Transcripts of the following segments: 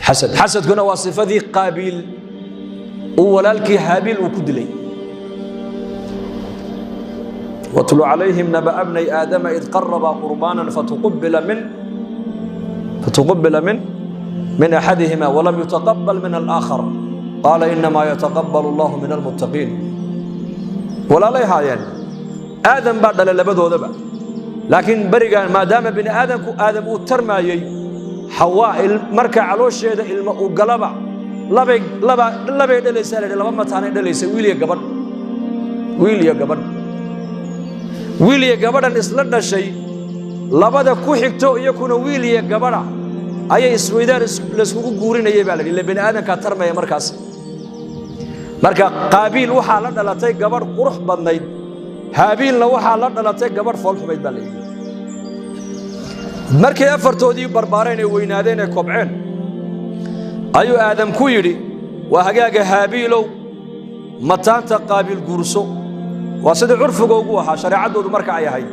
Xasad. Xasadkuna waa sifadii Qaabiil uu walaalkii Haabiil uu ku dilay. واتل عليهم نبأ ابني آدم إذ قربا قربانا فتقبل من أحدهما ولم يتقبل من الآخر قال إنما يتقبل الله من المتقين. ولا ليها يعني آدم بعد لبدودaba، laakiin berigan maadaama bini aadamku Aadam uu tarmaayey, Xawaa marka caloosheeda ilmo uu galaba labay laba labay dhalaysaa la yidhi, laba mataanay dhalaysa, wiil iyo gabadh, wiil iyo gabadh. Wiil iyo gabadhan isla dhashay, labada ku xigto iyakuna wiil iyo gabadha ayay isweydaan layskugu guurinayay baa la yidhi. Ille bini aadamkaa tarmaya markaas. Marka Qaabiil waxaa la dhalatay gabadh qurux badnayd, Haabiilna waxaa la dhalatay gabadh foolxumayd baa la yidhi. Markay afartoodii barbaareen ee weynaadeen ee kobceen ayuu Aadam ku yidhi: "Waa hagaaga, Haabiilow, mataanta Qaabiil guurso." Waa sidii curfiga ugu ahaa shareecaddoodu marka ay ahayd.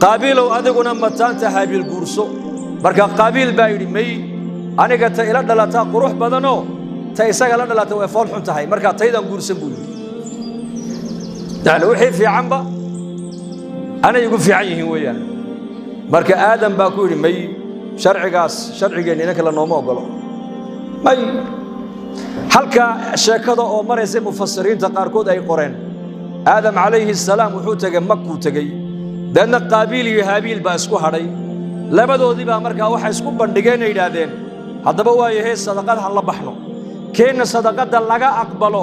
"Qaabiilow, adiguna mataanta Haabiil guurso." Marka Qaabiil baa yidhi: "May, aniga ta ila dhalataa qurux badanoo ta isaga la dhalata way fool xun tahay, markaa taydaan guursan," buu yidhi. Yani wixii fiicanba anay igu fiican yihiin weeyaan. Marka Aadam baa ku yidhi: "May, sharcigaas sharcigeenna inanka la nooma ogolo, may." Halkaa sheekada oo maraysa mufasiriinta qaarkood ay qoreen, Aadam calayhi salaam wuxuu tegey Makuu tegey. Deedna Qaabiil iyo Haabiil baa isku hadhay. Labadoodii baa markaa waxay isku bandhigeen ay yidhaahdeen: "Haddaba waa yahay, sadaqad ha la baxno, keenna sadaqadda laga aqbalo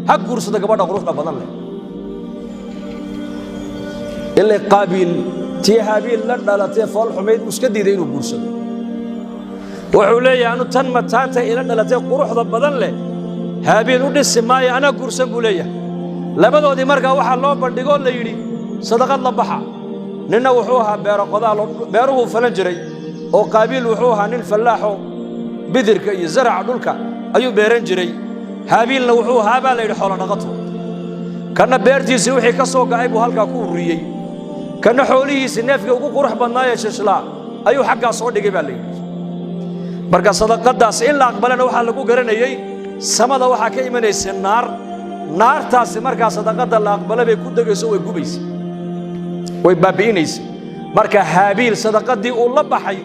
ha guursado gabadha quruxda badan leh." Ilaa Qaabiil tii Haabiil la dhalatee fool xumayd uu iska diiday inuu guursado. Wuxuu leeyahay: "Anu tan mataanta ila dhalatee quruxda badan leh Haabiil u dhisi maayo, anaa guursan," buu leeyahay. Labadoodii markaa waxaa loo bandhigoo la yidhi: "Sadaqad la baxa." Ninna wuxuu ahaa beero qodaal, beeruhuu falan jiray, oo Qaabiil wuxuu ahaa nin fallaaxo, bidirka iyo zaraca dhulka ayuu beeran jiray. Haabiilna wuxuu ahaa baa la yidhi xoolo dhaqato. Kanna beertiisii wixii ka soo ga'ay buu halkaa ku ururiyey, kanna xoolihiisii neefkii ugu qurux badnaayee shishlaa ayuu xaggaa soo dhigay baa la yidhi. Marka sadaqadaas in la aqbalana waxaa lagu garanayey samada waxaa ka imanaysa naar. Naartaasi markaa sadaqadda la aqbala bay ku degayso, way gubaysa, way baabbi'inaysa. Marka Haabiil sadaqadii uu la baxay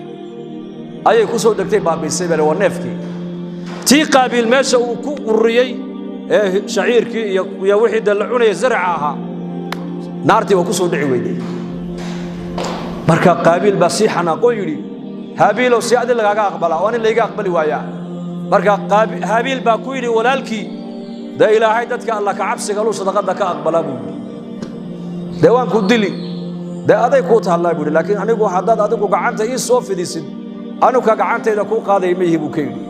ayay ku soo degtay, baabbi'isay bale waa neefkii. Tii Qaabiil meesha uu ku ururiyey ee shaciirkii iyo wixii de la cunaya zaraca ahaa, naartii waa ku soo dhici weyday. Marka Qaabiil baa sii xanaaqoo yidhi: "Haabiilow, si adi lagaaga aqbalaa oo nin layga aqbali waayaa?" Marka Haabiil baa ku yidhi walaalkii: "Dee Ilaahay dadka Alla ka cabsiga luu sadaqadda ka aqbalaa," buu yidhi. "Dee waan ku dili, dee aday kuu taallaa," buu yidhi, "laakiin anigu haddaad adigu gacanta ii soo fidisid, anuka gacantayda kuu qaadaya ma yihi," buu ka yidhi.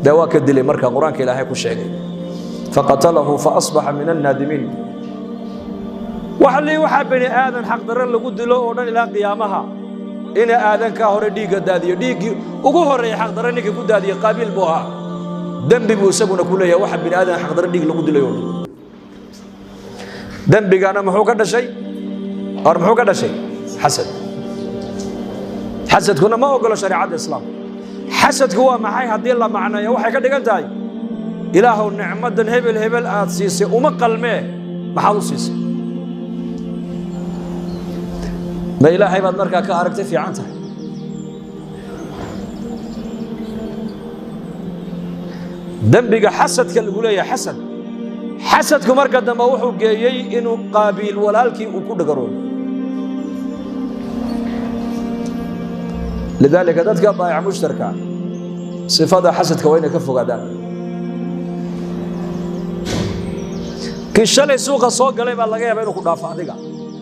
Dee waa ka dilay. Marka Qur-aanka Ilaahay ku sheegay: فقتله فأصبح من النادمين. Waxa lii waxaa bani aadan xaqdarre lagu dilo oo dhan ilaa qiyaamaha ina aadankaa hore dhiigga daadiyo, dhiiggii ugu horreeyay xaqdarre ninkii ku daadiyey Qaabiil buu ahaa. Dembi buu isaguna ku leeyahay waxa bini aadan xaqdarre dhiig lagu dilay oo dhan. Dembigana muxuu ka dhashay or muxuu ka dhashay? Xasad. Xasadkuna ma ogolo shareecadda Islaamka. Xasadku waa maxay? Haddii la macneeyo waxay ka dhigan tahay: Ilaahow, nicmaddan hebel hebel aad siisay uma qalmee, maxaad u siisay? Ma Ilaahay baad markaa ka aragtay fiican tahay? Dembiga xasadka lagu leeyahay, xasad. Xasadku marka dambe wuxuu geeyey inuu Qaabiil walaalkii uu ku dhagaroobo. Lidaalika dadka baayac mushtarka sifada xasadka waa inay ka fogaadaan. Kii shalay suuqa soo galay baa laga yaaba inuu ku dhaafo adiga.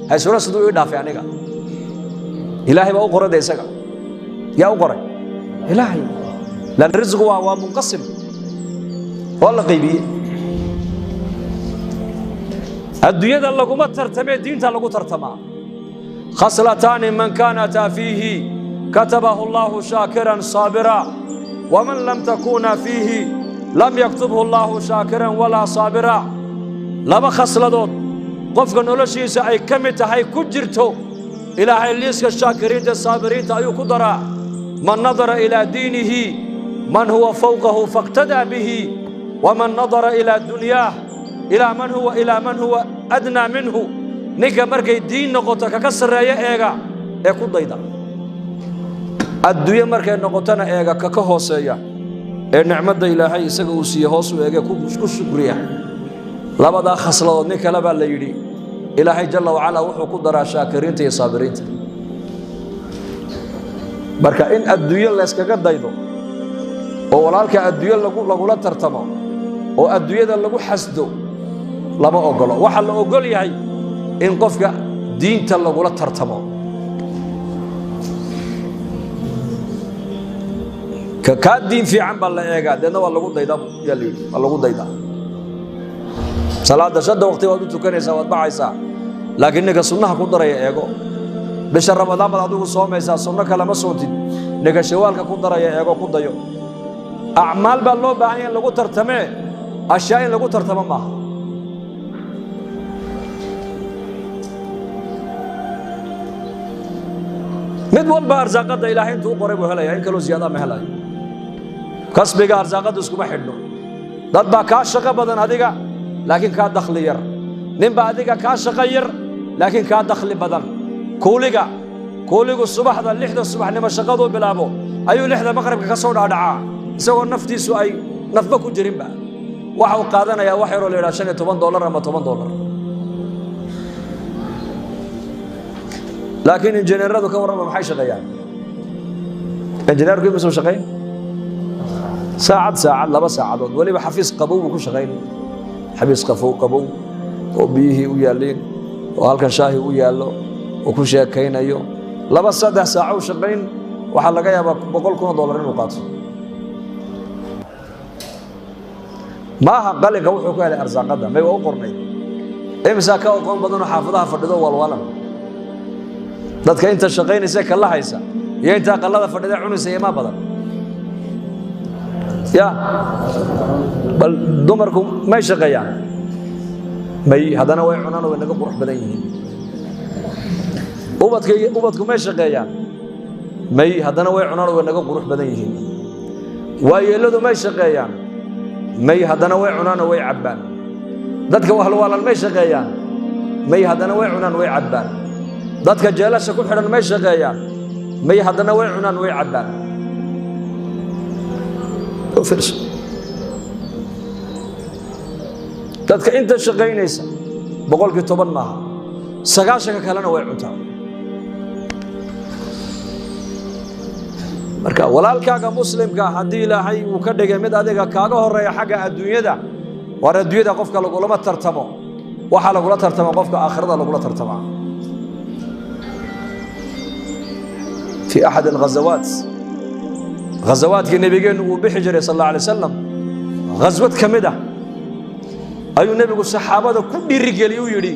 Haysuna siduu ii dhaafay aniga? Ilaahay baa u qoray de. Isaga yaa u qoray? Ilaahay. Lan risqu waa munqasim, waa la qaybiyey. Adduunyada laguma tartamee, diinta lagu tartamaa. خصلتان من كانتا فيه كتبه الله شاكرا صابرا، ومن لم تكونا فيه لم يكتبه الله شاكرا ولا صابرا. Laba khasladood qofka noloshiisa ay ka mid tahay, ku jirto, Ilaahay liiska shaakiriinta saabiriinta ayuu ku daraa. من نظر إلى دينه Man huwa fawqahu faqtadaa bihi, waman nadara ilaa dunyaah ilaa man huwa adnaa minhu. Ninka markay diin noqoto kaka sarreeya eega ee ku dayda, adduunye markay noqotona eega kaka hooseeya ee nicmadda Ilaahay isaga uu siiye hoos u eege ku shukriya. Labadaa khasladood nin kale baa la yidhi Ilaahay jalla wacalaa wuxuu ku daraa shaakiriinta iyo saabiriinta. Marka in adduunyo layskaga daydo oo walaalka adduunyo lagula tartamo oo adduunyada lagu xasdo lama ogolo. Waxaa la ogol yahay in qofka diinta lagula tartamo. Ka kaa diin fiican baa la eegaa, deedna waa lagu daydaa, yaa la yidhi, waa lagu daydaa. Salaadda shanta waqti waad u tukanaysaa, waad baxaysaa, laakiin ninka sunnaha ku daraya eego. Bisha Ramadaan baad adigu soomaysaa, sunno kalema soontid, ninka shawaalka ku daraya eego, ku dayo. Acmaal baa loo baahan yahay in lagu tartamee, ashyaa in lagu tartamo maaha. Mid walba arsaaqadda Ilaahay intuu u qoray buu helaya, in kaloo ziyaada ma helayo. Kasbiga arsaaqadda iskuma xidhno. Dad baa kaa shaqo badan adiga laakiin kaa dakhli yar, nin baa adiga kaa shaqo yar laakiin kaa dakhli badan. Kuuligu subaxda 6da subaxnimo shaqaduu bilaabo ayuu 6da maqribka ka soo dhaadhacaa, isagoo naftiisu ay nafba ku jirinba. Waxa uu qaadanayaa wax yaroo la yidhaha $15 ama $10. Laakiin injineeradu ka warrama, maxay shaqeeyaan? Injineerku imisuu shaqayn? Saacad, saacad, 2 saacadood. Weliba xafiis qabow buu ku shaqayn, xafiis qafow qabow oo biyihii u yaalliin oo halkan shaahi u yaallo oo ku sheekaynayo. 2 3 saaco u shaqayn, waxaa laga yaabaa $100,000 inuu qaato. Maaha qalinka wuxuu ku helay arsaaqadda, may waa u qornayd. Imisaa ka aqoon badanoo xaafadaha fadhido walwalan? Dadka inta shaqaynaysa kala haysa iyo inta aqalada fadhida cunaysa imaa badan. Ya bal dumarku may shaqeeyaan? May, haddana way cunaan oo way naga qurux badan yihiin. Ubadku may shaqeeyaan? May, haddana way cunaan oo way naga qurux badan yihiin. Waayeeladu may shaqeeyaan? May, haddana way cunaan oo way cabbaan. Dadka wahlwaalan may shaqeeyaan? May, haddana way cunaan, way cabbaan. Dadka jeelasha ku xidhan may shaqeeyaan? May, haddana way cunaan, way cabbaan. Dadka inta shaqaynaysa 10% maaha, 90ka kalena way cuntaa. Marka walaalkaaga muslimka haddii Ilaahay uu ka dhigay mid adiga kaaga horeeya xagga adduunyada, waar adduunyada qofka lagulama tartamo. Waxaa lagula tartama qofka aakhirada lagula tartamaa. في أحد الغزوات، غزوات النبي uu bixi jiray sal الله عليه وسلم, غزwad ka mid ah ayuu nebigu saxaabada ku dhiirigeliyey, uu yidhi: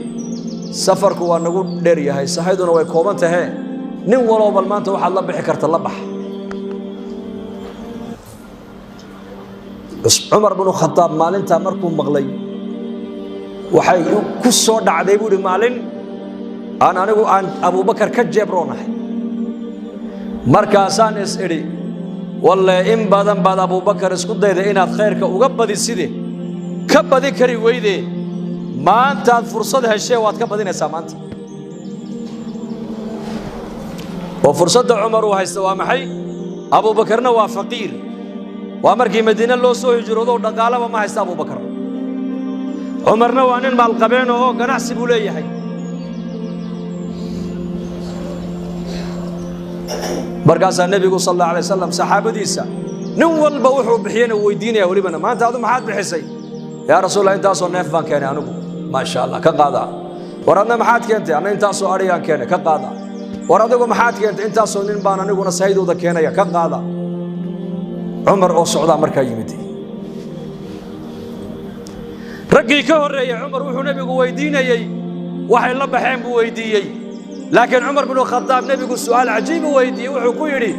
safarku waa nagu dheer yahay, sahayduna way kooban tahee, nin waloo bal maanta waxaad la bixi karta la bax. Cumar binu Khataab maalintaa markuu maqlay waxay ku soo dhacday, buu yidhi, maalin aan anigu aan Abuubakar ka jeebroonahay. Markaasaan is idhi: walle in badan baad Abuubakar isku dayday inaad khayrka uga badiside, ka badin kari weyde, maantaad fursad heshee waad ka badinaysaa maanta. Oo fursadda Cumar uu haysta waa maxay? Abuubakarna waa faqiir, waa markii Madiine loo soo hijroodo, dhaqaalaba ma haysta Abuubakar. Cumarna waa nin maalqabeeno oo ganacsi buu leeyahay. Markaasaa nebigu sal alla alay wasalam saxaabadiisa nin walba wuxuu bixiyena weydiinaya welibana: maanta adu maxaad bixisay? Yaa Rasuul Allah, intaasoo neef baan keenay anigu. Maasha Allah, ka qaada. War adna maxaad keentay? Anna intaasoo adhigaan keenay. Ka qaada. War adigu maxaad keentay? Intaasoo nin baan aniguna sahaydooda keenaya. Ka qaada. Cumar oo socdaa markaa yimid. Raggii ka horreeyey Cumar wuxuu nebigu weydiinayey waxay la baxeen buu weydiiyey, laakiin Cumar binu Khadaab nebigu su'aal cajiibu weydiiyey. Wuxuu ku yidhi: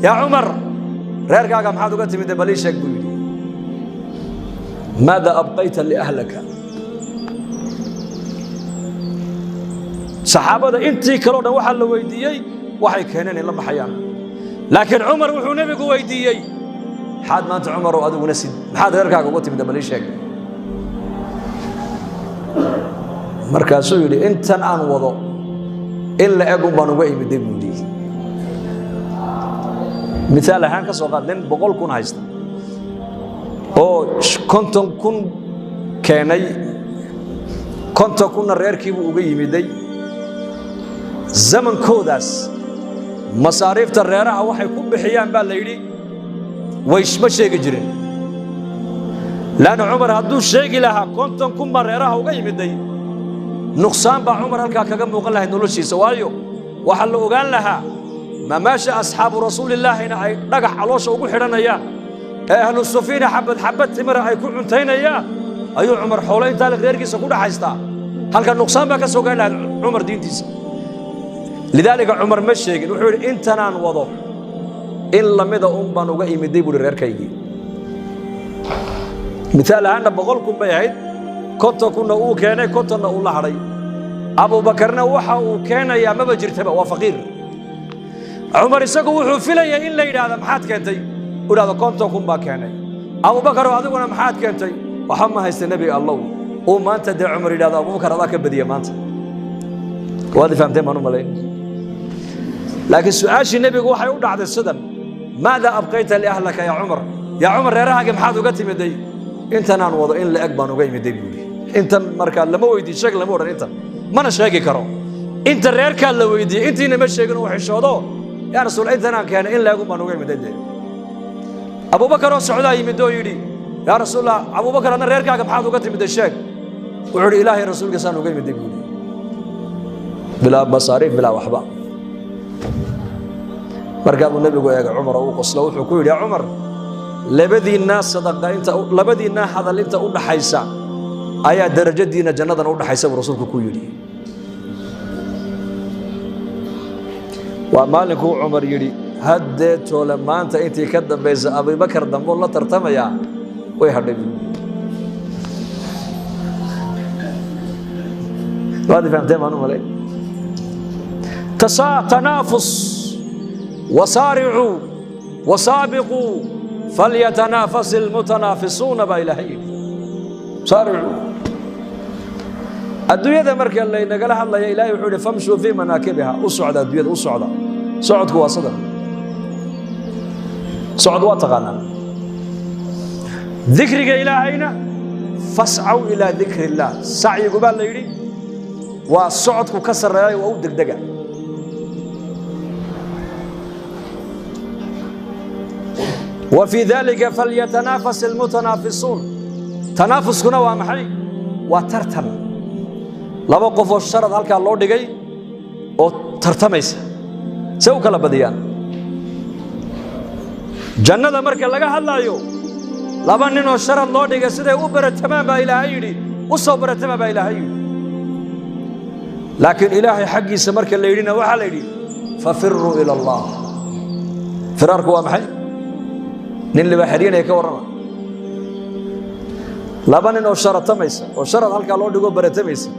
yaa Cumar, reerkaaga maxaad uga timid? Bal ii sheeg, buu yidhi. Maada abqayta liahlaka? Saxaabada intii kaleo dhan waxaa la weydiiyey waxay keeneen in la baxayaan, laakiin Cumar wuxuu nebigu weydiiyey Maxaad maanta Cumarow adiguna sid, maxaad reerkaaga uga timid? Bal ii sheeg. Markaasuu yidhi, intan aan wado in la eg un baan uga imiday, buu yidhi. Miaal ahaan ka soo qaad nin 100,000 haysta oo 50,000 keenay, 50,000-na reerkiibuu uga yimiday. Zamankoodaas masaariifta reeraha waxay ku bixiyaan baa la yidhi way ma sheegi jirin, laanna Cumar hadduu sheegi lahaa 50,000 baa reeraha uga yimiday, nuqsaan baa Cumar halkaa kaga muuqan lahayd noloshiisa. Waayo, waxaa la ogaan lahaa ma meesha asxaabu rasuulillaahina ay dhagax caloosha ugu xidhanayaan ee ahlu sufiina xabad xabad timira ay ku cuntaynayaan ayuu Cumar xoolo intaa reerkiisa ku dhaxaystaa. Halka nuqsaan baa ka soo gaari lahayd Cumar diintiisa. Lidaalika Cumar ma sheegin. Wuxuu yidhi, intanaan wado in lamida un baan uga imiday, buuhi, reerkaygii. Miaal ahaanna 100,000 bay ahayd, 50,000-na uu keenay, 50-na uu la hadhay. Abuubakarna waxa uu keenayaa maba jirtaba, waa faqiir. Cumar isagu wuxuu filayay in la yidhaahda, maxaad keentay? U idhahdo, 50,000 baa keenay. Abuubakaroo, adiguna maxaad keentay? Waxba ma haysta, Nebi Allow. Uu maanta dee Cumar yidhahdo, Abubakar adaa ka badiya maanta. Waad fahamteen baan u malayn. Laakiin su-aashii nebigu waxay u dhacday sidan: maada abqayta liahlaka yaa Cumar? Yaa Cumar, reerahaagii maxaad uga timiday? Intanaan wado in la eg baan uga imiday, buu yidhi. Intan markaa lama weydiin, sheeg lama odhan intan, mana sheegi karo. Inta reerkaa la weydiiyey, intiina ma sheegin, uu xishoodo. Yaa Rasuul, intanaan keenay in la egun baan uga imiday. Dee Abubakar oo socdaa yimid oo yidhi, yaa Rasuulallah, Abubakar, adna reerkaaga maxaad uga timiday? Sheeg. Wuxuu yidhi, Ilaahay rasuulkiisaan uga imiday, buu yidhi, bilaa masaariif, bilaa waxba. Markaa buu nebigu eegay Cumar oo uu qoslo. Wuxuu ku yidhi, yaa Cumar, labadiinnaa sadaqa inta, labadiinnaa hadal inta u dhaxaysa ayaa darajadiinna jannadana u dhaxaysa, buu rasuulku ku yidhi. Waa maalinkuu Cumar yidhi, haddee toole maanta intii ka dambaysa Abibakar dambo la tartamayaa way hadhay, buu. Waad fahamteen baan u malayn. Tanaafus, wasaaricuu wasaabiquu falyatanaafas ilmutanaafisuuna baa Ilaahay yidhi. Saaricuu. Adduunyada marka laynagala hadlaya, Ilahay wuxuu yidhi, famshuu fii manaakibiha. U socda adduunyada, u socda. Socodku waa sidan. Socod waa taqaanaa. Dikriga Ilaahayna, fascaw ilaa dikri illaah. Sacyigu baa la yidhi waa socodku ka sarreeya, waa u degdega. Wa fii dalika falyatanaafas ilmutanaafisuun. Tanaafuskuna waa maxay? Waa tartan. Laba qof oo sharad halkaa loo dhigay oo tartamaysa see u kala badiyaan. Jannada marka laga hadlaayo, laba nin oo sharad loo dhigay siday u baratamaan baa Ilaahay yidhi, u soo baratamaan baa Ilaahay yidhi. Laakiin Ilaahay xaggiisa marka la yidhina, waxaa la yidhi, fafiruu ila Allah. Firaarku waa maxay? Nin libaaxeryanaya ka warrama. Laba nin oo sharatamaysa oo sharad halkaa loo dhigoo baratamaysa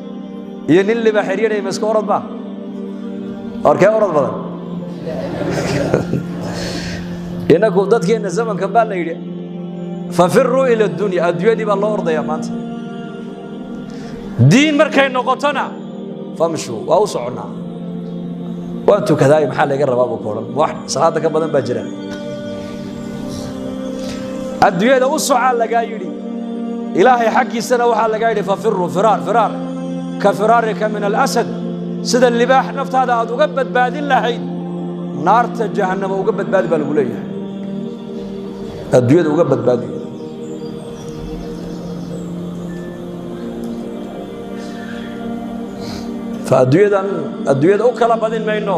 iyo nin libaaxeryanaya, ma iska orod baa? Orkee orod badan? Innaku dadkeenna zamankan baa la yidhi, fafiruu ila dunya. Adduunyadii baa loo ordayaa maanta. Diin markay noqotona, famshuu, waa u soconnaa. Waan tukadaayo, maxaa layga rabaa, buu ku odhan. Wax salaada ka badan baa jira? Adduunyada u socaa lagaa yidhi, Ilaahay xaggiisana waxaa lagaa yidhi, fafiruu. Firaar, firaar ka firaarika min alasad. Sida libaax naftaada aad uga badbaadin lahayd naarta jahannama uga badbaadi baa lagu leeyahay, adduunyada uga badbaadi. Fa adduunyadan, adduunyada u kala badin mayno,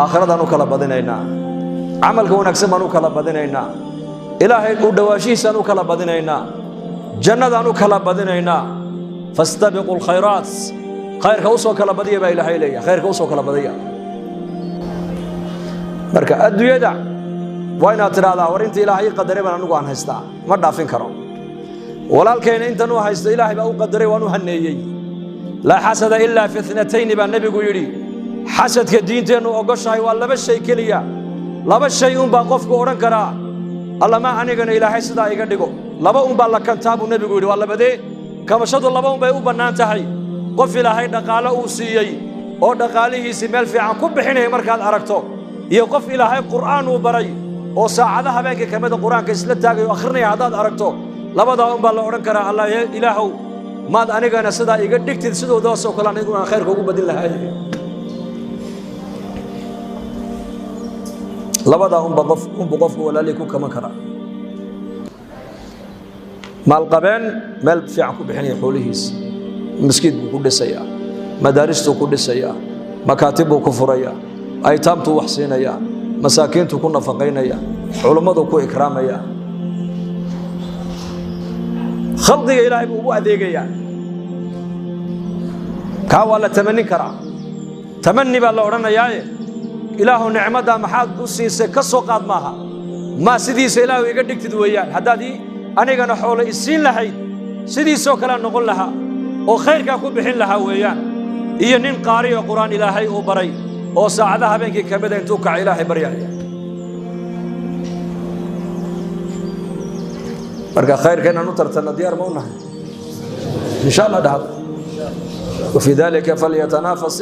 aakhiradan u kala badinaynaa. Camalka wanaagsan baan u kala badinaynaa, Ilaahay u dhowaashihiisaan u kala badinaynaa, jannadaan u kala badinaynaa. Fastabiquu alkhayraat. Khayrka u soo kala badiya baa Ilaahay leeyahay, khayrka u soo kala badiya. Marka adduunyada waa inaad tidhahdaa, war inta Ilaahay ii qadaray baan anigu aan haystaa, ma dhaafin karo. Walaalkayna intan uu haysto Ilaahay baa u qadaray, waan u haneeyey. Laa xasada ilaa fi itnatayni baa nebigu yidhi. Xasadka diinteennu ogoshahay waa laba shay keliya. Laba shay unbaa qofku odhan karaa. Allama anigana Ilaahay sidaa iga dhigo. Laba un baa la kantaa buu nebigu yidhi. Waa labadee kamashadu? Laba un bay u bannaan tahay. Qof Ilaahay dhaqaalo uu siiyey oo dhaqaalihiisii meel fiican ku bixinaya markaad aragto, iyo qof Ilaahay Qur'aan uu baray oo saacadaha habeenkii ka mida Qur-aanka isla taagay oo akhrinaya haddaad aragto, labadaa un baa la odhan karaa: Allah Ilaahow, maad anigana sidaa iga dhigtid, sidoodaasoo kale aniguna aan khayrka ugu badin lahaay. Labadaa unba qof unbuu qofku walaalihii ku kaman karaa: maalqabeen meel fiican ku bixinaya xoolihiisa, maskiid buu ku dhisayaa, madaaristuu ku dhisayaa, makaatib buu ku furayaa, aytaamtuu wax siinayaa, masaakiintuu ku nafaqaynaya, culimmaduu ku ikraamaya, khalqiga Ilaahay buu ugu adeegayaa. Kaa waa la tamanin karaa, tamani baa la odhanayaaye. Ilaahu nicmaddaa maxaad u siisay ka soo qaad maaha, maa sidiisa Ilaahu iga dhigtid weeyaan. Haddaad anigana xoolo isiin lahayd, sidiisoo kalea noqon lahaa oo khayrkaa ku bixin lahaa weeyaan. Iyo nin qaari oo Qur'aan Ilaahay uu baray oo saacadaha habeenkii ka mida intuu kaca Ilaahay baryaya. Marka khayrka inaan u tartanna diyaar ma u nahay? Insha Allah dhahdo. وفي ذلك فليتنافس.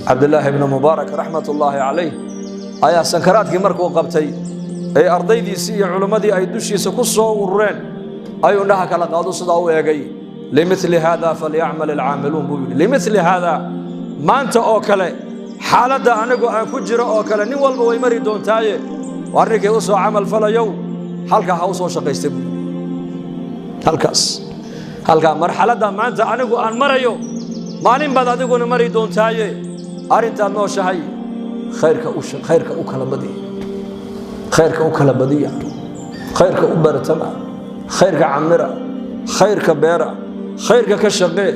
Cabdillaahi ibnu Mubaarak raxmat ullaahi calayh ayaa sankaraadkii markuu qabtay ee ardaydiisii iyo culimmadii ay dushiisa ku soo urureen ayuu indhaha kala qaado, sidaa u eegay. "Limili haada falyacmal alcaamiluun," buu yidhi. Limili haada, maanta oo kale, xaaladda anigu aan ku jiro oo kale nin walba way mari doontaaye, arrinkii u soo camal falayow halkaa ha u soo shaqaystay, buu yidhi. Halkaas, halkaa marxaladda maanta anigu aan marayo, maalin baad adiguna mari doontaaye, arrintaad nooshahay khayrka u kala badiya, khayrka u kala badiya, khayrka u baratama, khayrka camira, khayrka beera, khayrka ka shaqee.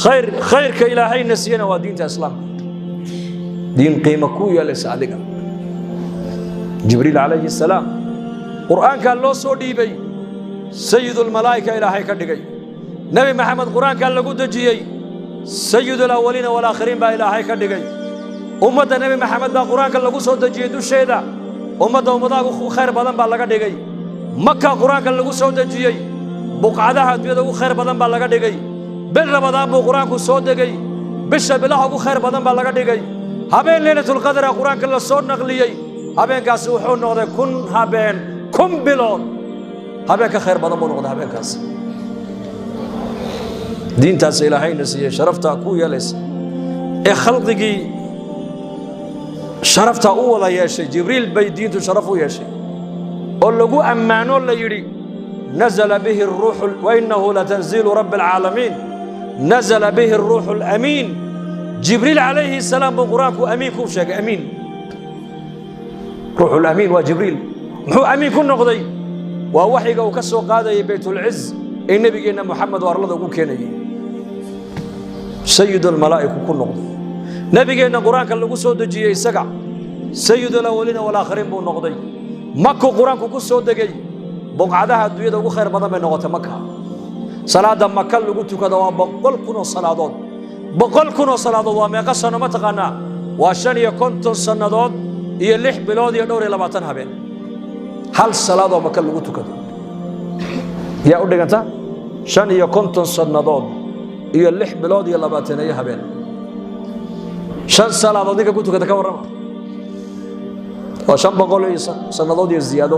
Khayr, khayrka Ilaahayna siiyana waa diinta Islaamka, diin qiimo kuu yeelaysa adiga. Jibriil calayhi salaam Qur'aankaa loo soo dhiibay, sayidulmalaa'ika Ilaahay ka dhigay. Nebi Maxamed Qur'aankaa lagu dejiyey, sayidulawaliina walaakhiriin baa Ilaahay ka dhigay. Ummadda Nebi Maxamed baa Qur-aanka lagu soo dejiyey dusheeda, ummadda ummadaha ugu khayr badan baa laga dhigay. Maka Qur-aanka lagu soo dejiyey, buqcadaha adduunyada ugu khayr badan baa laga dhigay. Bil Rabadaan buu Qur-aanku soo degay, bisha bilaha ugu khayr badan baa laga dhigay. Habeen Leylatulqadra Qur-aanka la soo naqliyey, habeenkaasi wuxuu noqday 1000 habeen 1000 bilood habeen ka khayr badan buu noqday habeenkaasi. Diintaas Ilaahayna siiyey sharaftaa ku yeelaysa ee khalqigii sharaftaa u wada yeeshay. Jibriil bay diintu sharaf u yeeshay oo lagu ammaano, la yidhi: "Nazala bihi الruuxu wainahu latanziilu rabbi alcaalamiin, nazala bihi الruuxu alamiin." Jibriil calayhi salaam buu Qur-aanku amiin ku sheegay. Amiin, ruuxulamiin waa Jibriil. Muxuu amiin ku noqday? Waa waxyiga uu ka soo qaadayay Baytulciz ee nebigeenna Moxamed oo arlada ugu keenayay, sayidulmalaa'iku ku noqday. Nebigeenna Qur-aanka lagu soo dejiyey isaga, sayidulawaliina walaakhiriin buu noqday. Makuu Qur-aanku ku soo degay, buqcadaha adduunyada ugu khayr badan bay noqotay Maka. Salaadda Maka lagu tukado waa 100,000 oo salaadood. 100,000 oo salaadood waa meeqa sano, ma taqaanaa? Waa 55 sannadood iyo 6 bilood iyo dhowr iyo labaatan habeen. Hal salaadoo Maka lagu tukado yaa u dhiganta 55 sannadood iyo 6 bilood iyo 20 habeen. Shan salaadood ninka ku tukata, ka warrama? Waa 500 iyo sannadood iyo ziyaado.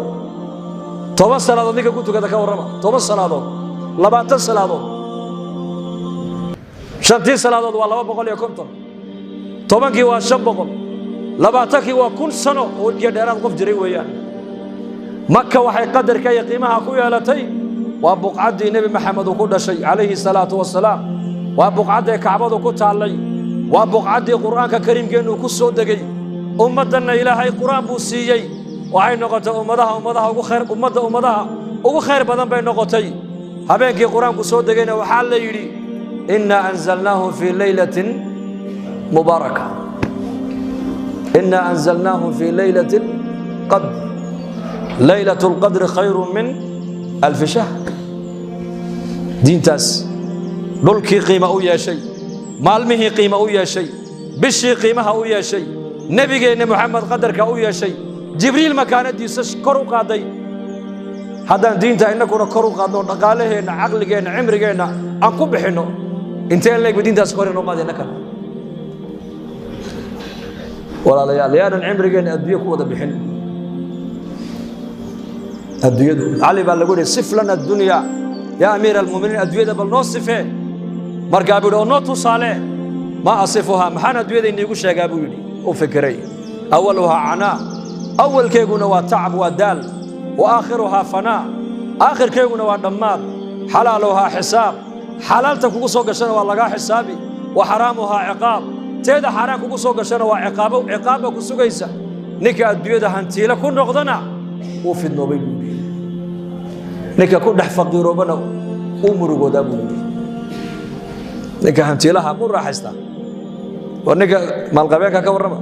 10 salaadood ninka ku tukata, ka warrama? 10 salaadood, 20 salaadood. Shantii salaadood waa 250, 10kii waa 500, 20kii waa 1000 sano oo iyo dheeraad qof jiray weeyaan. Maka waxay qadarka iyo qiimaha ku yeelatay waa buqcaddii Nebi Maxamed uu ku dhashay calayhi salaatu wasalaam, waa buqcaddii Kacbadu ku taallay, waa buqcaddii Qur'aanka kariimkeennu ku soo degay. Ummaddanna Ilaahay Qur'aan buu siiyey, waxay noqotay ummadaha ugu khayr, ummadda ummadaha ugu khayr badan bay noqotay. Habeenkii Qur-aanku soo degayna waxaa la yidhi: "Innaa anzalnaahu fii laylatin mubaaraka, innaa anzalnaahu fii laylati qadr, laylat lqadri khayru min alfi shahr." Diintaas dhulkii qiima u yeeshay, maalmihii qiima u yeeshay, bishii qiimaha u yeeshay, nebigeenna Moxamed qadarka u yeeshay, Jibriil makaanadiisa kor u qaaday. Haddaan diinta innaguna kor u qaadno, dhaqaalaheenna, caqligeenna, cimrigeenna aan ku bixinno, inteen leegba diintaas kor inoo qaada innakana. Walaalayaal, yaanan cimrigeenna adduunyo ku wada bixin. Adduunyadu, Cali baa lagu yidhi, sif lana addunya yaa amiira almu'miniin, adduunyada bal noo sifee. Markaa buu yidhi, oo noo tusaale. Maa asifuhaa, maxaan adduunyada iniigu sheegaa buu yidhi. U fikiray. Awaluhaa canaa, awalkeeguna waa tacab, waa daal. Wa aakhiruhaa fanaa, aakhirkeeguna waa dhammaad. Xalaaluhaa xisaab, xalaalta kugu soo gashana waa lagaa xisaabi. Wa xaraamuhaa ciqaab, teeda xaaraan kugu soo gashana waa ciqaabo, ciqaabba ku sugaysa. Ninka adduunyada hantiile ku noqdana wuu fidnoobay buu yidhi, ninka ku dhex faqiiroobana uu murugoodaa buu yidhi. Ninka hantiilaha mu raaxaystaa? Waa ninka maalqabeenka ka warrama,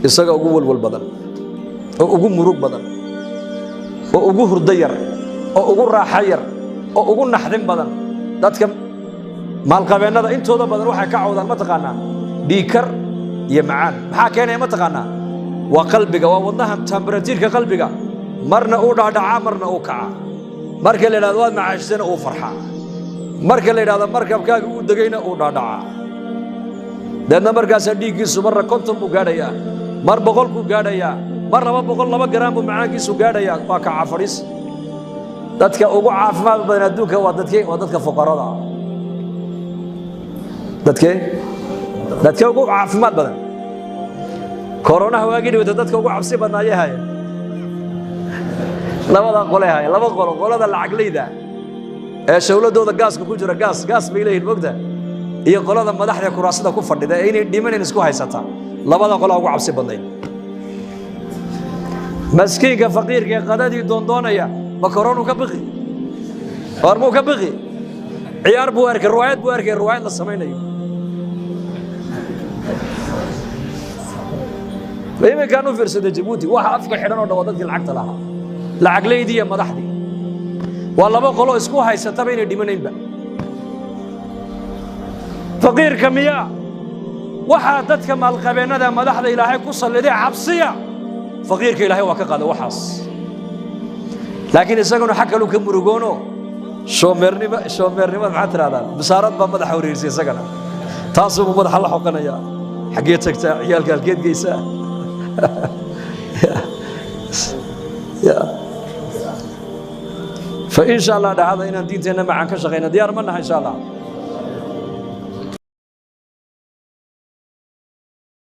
isaga ugu walwal badan oo ugu murug badan oo ugu hurdo yar oo ugu raaxo yar oo ugu naxdin badan. Dadka maalqabeennada intooda badan waxay ka cawdaan, ma taqaanaa? Dhiikar iyo macaan. Maxaa keenaya, ma taqaanaa? Waa qalbiga, waa wadnaha, temperature-ka qalbiga marna uu dhaadhacaa, marna uu kacaa. Marka la yidhahdo waad macaashisana uu farxaa, marka la yidhahdo markabkaaga uu degayna uu dhaadhacaa. Deedna markaasaa dhiiggiisu marna 50 buu gaadhayaa, mar 100 buu gaadhayaa, mar 202 garaam buu macaankiisu gaadhayaa. Waa kaca fadhiis. Dadka ugu caafimaad badan adduunka waa dadkee? Waa dadka fuqarada ah. Dadkee? Dadka ugu caafimaad badan. Koronaha waagii dhawata dadka ugu cabsi badnaayay haye labada qole haye, laba qolo: qolada lacagleyda ee shawladooda gaaska ku jira, gaas gaas bay leeyihin mogta, iyo qolada madaxda kuraasada ku fadhida ee inay dhimanayn isku haysata. Labada qolaa ugu cabsi badnayd. Maskiinka faqiirka ee qadadii doondoonaya ma koronu ka biqi? War muu ka biqi? Ciyaar buu arkay, riwaayad buu arkay, riwaayad la samaynayo. Iminkaan u fiirsaday Jabuuti, waxa afka xidhan oo dhan waa dadkii lacagta lahaa, lacagleydii iyo madaxdii. Waa laba qolo isku haysataba inay dhimanaynba. Faqiirka miyaa? Waxaa dadka maalqabeennada madaxda Ilaahay ku salliday cabsiya, faqiirka Ilaahay waa ka qaada waxaas. Laakiin isaguna xag kaluu ka murugoono. Shoomeernimo, shoomeernimada maxaa tidhahdaa? Bisaarad baa madaxa wareerisay isagana, taasuubuu madaxa la xoqanayaa. Xaggee tagtaa? Ciyaalka halkeed geysaa? Fa insha Allah dhacda inaan diinteenna macaan ka shaqayna diyaar ma naha, insha Allah.